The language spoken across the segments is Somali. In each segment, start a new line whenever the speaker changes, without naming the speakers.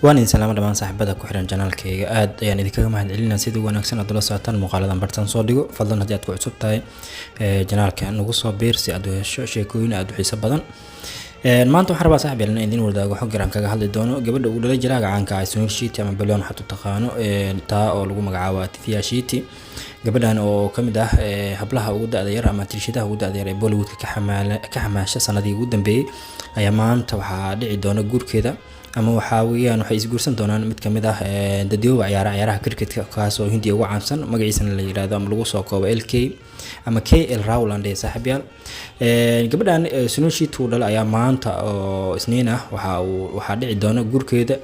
Waan idin salaama dhammaan saaxiibada ku xiran channelkayga. Aad ayaan idinkaga mahadcelinaa sida wanaagsan aad ula socotaan muuqaaladan bartan soo dhigo. Fadlan, haddii aad ku cusub tahay channelka, nagu soo biir si aad u hesho sheekooyin aad u xiiso badan. Maanta waxaan rabaa, saaxiib yaal, inaan idin wadaago xog yar aan kaga hadli doono gabadha uu dhalay jilaaga caanka ah Sunil Shetty, ama Balloon waxaad u taqaano, taa oo lagu magacaabo Atithya Shetty. Gabadhan oo ka mid ah hablaha ugu da'da yar ama tirshadaha ugu da'da yar ee Bollywoodka ka xamaasha sanadihii ugu dambeeyay ayaa maanta waxaa dhici doona guurkeeda, ama waxaa weeyaan waxay isguursan doonaan mid kamid ah dadyooga ciyaara ciyaaraha cricketka, kaas oo Hindiya ugu caansan, magaciisana la yiraahdo ama lagu soo koobo LK ama KL Rahul ee saaxiibyaal. Gabadhan Sunil Shetty uu dhalay ayaa maanta oo Isniin ah waxaa dhici doona guurkeeda.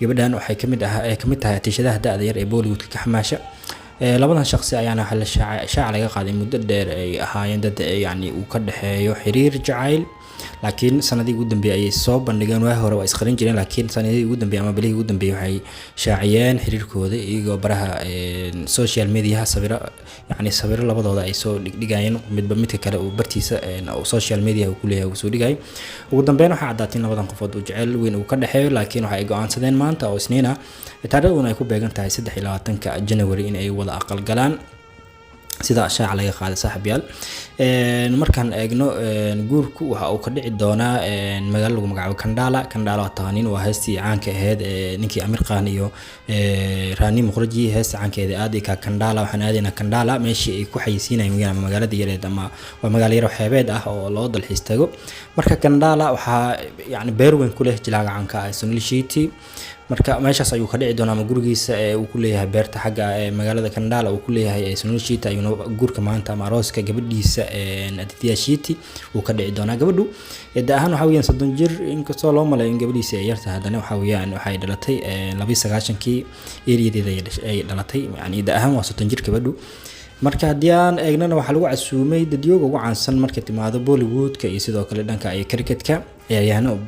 Gabadhan waxay kamid ah ay kamid tahay atiishadaha da'da yar ee Bollywoodka ka xamaasha. Labadan shaqsi ayaana waxaa la shaaca laga qaaday muddo dheer ay ahaayeen dad yacni uu ka dhexeeyo xiriir jacayl, laakiin sanadihii ugu dambeeyay ayay soo bandhigeen. Waagi hore waa isqarin jireen, laakiin sanadihii ugu dambeeyay ama bilihii ugu dambeeyay waxay shaaciyeen xiriirkooda, iyagoo baraha social mediaha sawiro, yacni sawiro labadooda ay soo dhigdhigayeen, midba midka kale uu bartiisa social media uu ku leeyahay uu soo dhigay. Ugu dambeyn waxaa caddaatay in labadan qofood uu jecel weyn uu ka dhexeeyo, laakiin waxa ay go'aansadeen maanta oo Isniin ah, taariikhduna ay ku beegan tahay 23-ka January, in ay wada aqal galaan, sida shaaca laga qaaday, saaxiibyaal. Markaan eegno, guurku waxa uu ka dhici doonaa magaalo lagu magacaabo Khandala. Khandala waa taqaanin, waa heestii caanka ahayd ninkii Amir Khan iyo Rani Mukhraji, heesta caankeeda aad ka Khandala. Waxaan aadaynaa Khandala, meeshii ay ku xayeysiinayeen weyaan, ama magaalada yareed, ama waa magaalo yar oo xeebeed ah oo loo dalxiis tago. Marka Khandala waxaa yacni beer weyn ku leh jilaaga caanka ah Sunil Shetty. Marka meeshaas ayuu ka dhici doonaa, ama gurigiisa ee uu ku leeyahay beerta xagga ee magaalada Khandala uu ku leeyahay ee Sunil Shetty ayuuna guurka maanta ama arooska gabadhiisa Aditya Shetty uu ka dhici doonaa. Gabadhu da ahaan waxaa weeyaan 30 jir. Inkastoo loo maleeyo in gabadhiisa ay yartahay, haddana waxaa weeyaan waxay dhalatay 92-kii eriyadeeda ay dhalatay, yani da ahaan waa 30 jir gabadhu. Marka haddii aan eegnana, waxaa lagu casuumay dadyooga ugu caansan markay timaado Bollywoodka iyo sidoo kale dhanka ay cricketka. Ciyaaryahano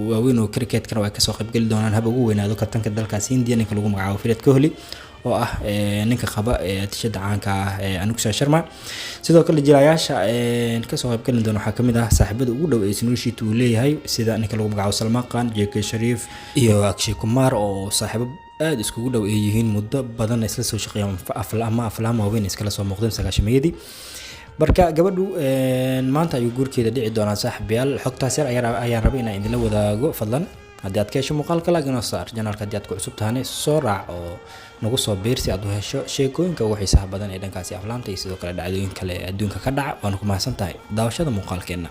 waaweyn oo cricketkana ay kasoo qaybgeli doonaan, haba ugu weynaado kabtanka dalkaas Hindiya, ninka lagu magacaabo Virat Kohli, oo ah ninka qaba tishada caanka ah ee Anushka Sharma. Sidoo kale jilayaasha kasoo qaybgeli doona waxaa kamid ah saaxiibada ugu dhow ee Sunil Shetty uu leeyahay, sida ninka lagu magacaabo Salman Khan, Jackie Shroff iyo Akshay Kumar, oo saaxiibo aada iskugu dhow ay yihiin, muddo badan isla soo shaqeeyaan ama aflaam waaweyn iskala soo muuqdeen sagaashameeyadii. Marka gabadhu maanta ayuu guurkeeda dhici doonaa, saaxiibayaal. Xogtaas yar ayaan rabay inaan idinla wadaago. Fadlan, haddii aad ka hesho muuqaalka, like inoo saar. Channelka haddii aad ku cusub tahane, soo raac oo nagu soo biir si aad u hesho sheekooyinka ugu xiisaha badan ee dhankaasi aflaamta iyo sidoo kale dhacdooyin kale ee adduunka ka dhaca. Waana ku mahadsan tahay daawashada muuqaalkeenna.